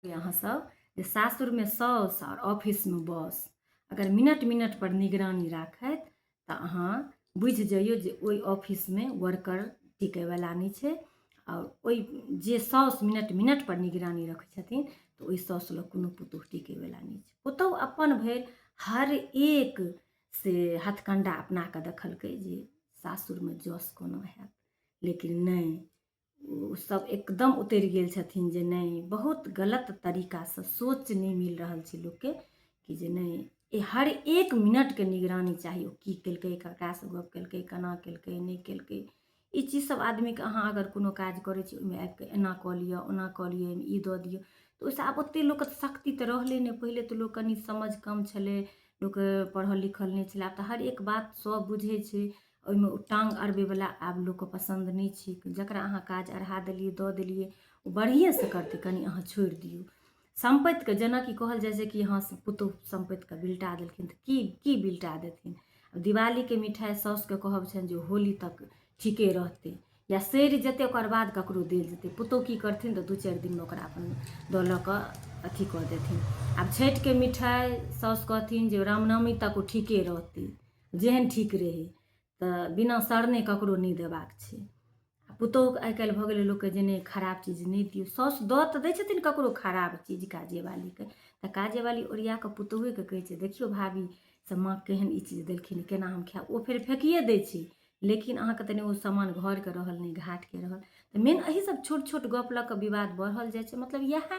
अहाँसभ जे सासुरमे साउस आओर ऑफिसमे बॉस अगर मिनट मिनटपर निगरानी राखथि तऽ अहाँ बुझि जइयौ जे ओहि ऑफिसमे वर्कर टिकैवला नहि छै। आओर ओहि जे साउस मिनट मिनटपर निगरानी रखै छथिन, तऽ ओहि साउस लग कोनो पुतोहु टिकैवला नहि छै। पुतोहु अपन भरि हर एक से हथकण्डा अपना कऽ देखलकै जे सासुरमे जस कोना हैत, लेकिन नहि, ओ सब एकदम उतरि गेल छथिन जे नहि, बहुत गलत तरीकासँ सोच नहि मिल रहल छै लोकके कि जे नहि, हर एक मिनटके निगरानी चाही। ओ की केलकै, ककरासँ गप केलकै, केना केलकै, नहि केलकै, ई चीज सब आदमीके। अहाँ अगर कोनो काज करै छी, ओहिमे आबिकऽ एना कऽ लिअ, ओना कऽ लिअ, एहिमे ई दऽ दियौ, तऽ ओहिसँ आब ओतेक लोकके शक्ति तऽ रहलै नहि। पहिले तऽ लोक कनि समझ कम छलै, लोक पढ़ल लिखल नहि छलै। आब तऽ हर एक बात सब बुझै छै। ओहिमे ओ टाँग अड़बैवला आब लोकके पसन्द नहि छै। जकरा अहाँ काज अढ़ा देलियै, दऽ देलियै, ओ बढ़िएँसँ करतै, कनि अहाँ छोड़ि दियौ सम्पतिके। जेनाकि कहल जाइ छै कि हँ, पुतहु सम्पतिके बिलटा देलखिन, तऽ की की बिलटा देथिन? दिवालीके मिठाइ साउसके कहब छनि जे होली तक ठीके रहतै या सड़ि जेतै, ओकर बाद ककरो देल जेतै। पुतहु की करथिन? तऽ 2-4 दिनमे ओकरा अपन दऽ लऽ कऽ अथी कऽ देथिन। आब छठिके मिठाइ साउस कहथिन जे रामनवमी तक ओ ठीके रहतै, जेहन ठीक रहै, तऽ बिना सड़ने ककरो नहि देबाक छै। आ पुतोहुके आइ काल्हि भऽ गेलै लोकके जे नहि, खराब चीज नहि दियौ। साउस दऽ तऽ दै छथिन ककरो खराब चीज काजेवालीके, तऽ काजेवाली ओरिया कऽ पुतोहुएके कहै छै, देखियौ भाभी से माँ केहन ई चीज देलखिन, केना हम खायब? ओ फेर फेकिए दै छै। लेकिन अहाँके तनि ओ सामान घरके रहल, नहि घाटके रहल। तऽ मेन एही सब छोट छोट गप लऽ कऽ विवाद बढ़ल जाइ छै। मतलब इएह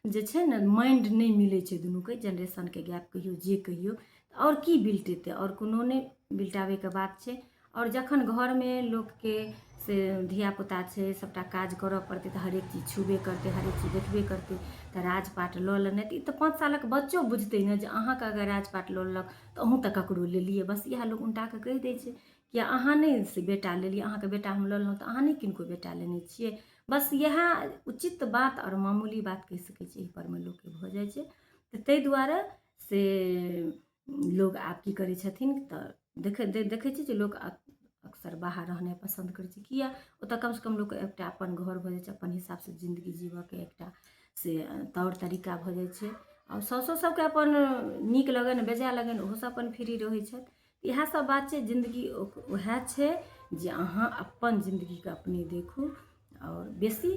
जे छै ने, माइंड नहि मिलै छै दुनूके, जेनरेशनके गैप कहियौ, जे कहियौ। आओर की बिलटेतै? आओर कोनो नहि बिलटाबैके बात छै। आओर जखन घरमे लोकके से धियापुता छै, सभटा काज करऽ पड़तै, तऽ हरेक चीज छुबे करतै, हरेक चीज देखबे करतै। तऽ राजपाट लऽ लेनाइ तऽ ई तऽ 5 सालक बच्चो बुझतै ने जे अहाँके अगर राजपाट लऽ लेलक तऽ अहूँ तऽ ककरो लेलियै। बस इएह लोक उनटा कऽ कहि दै छै कि अहाँ नहि से बेटा लेलियै, अहाँके बेटा हम लऽ लेलहुँ, तऽ अहाँ नहि किनको बेटा लेने छियै। बस इएह उचित बात आओर मामूली बात कहि सकै छी, एहि परमे लोकके भऽ जाइ छै। तऽ ताहि दुआरे से लोग आब की करै छथिन? तऽ देखै देखै छियै जे लोक अक्सर बाहर रहनाइ पसन्द करै छै। किया? ओतऽ कमसँ कम लोकके एकटा अपन घर भऽ जाइ छै, अपन हिसाबसँ जिन्दगी जीबऽके एकटा से तौर तरीका भऽ जाइ छै। आओर साउसो सबके अपन नीक लगनि, बेजाय लगनि, ओहो सब अपन फ्री रहै छथि। इएह सब बात छै। जिन्दगी उएह छै जे अहाँ अपन जिन्दगीके अपने देखू। आओर बेसी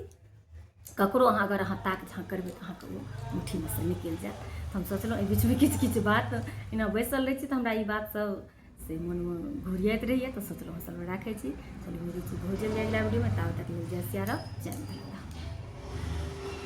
ककरो अहाँ अगर अहाँ ताक झाँक करबै तऽ अहाँके ओ मुट्ठीमे सँ निकलि जायत। तऽ हम सोचलहुँ एहि बीचमे किछु किछु बात एना बैसल रहै छी तऽ हमरा ई बात सब से मोनमे घुरियाइत रहैए, तऽ सोचलहुँ हँसल राखै छी। चलू, मिलै छी बहुत जल्दी अगिला वीडियोमे, ताबे तक लेल जय सिया राम, जय मिथिला।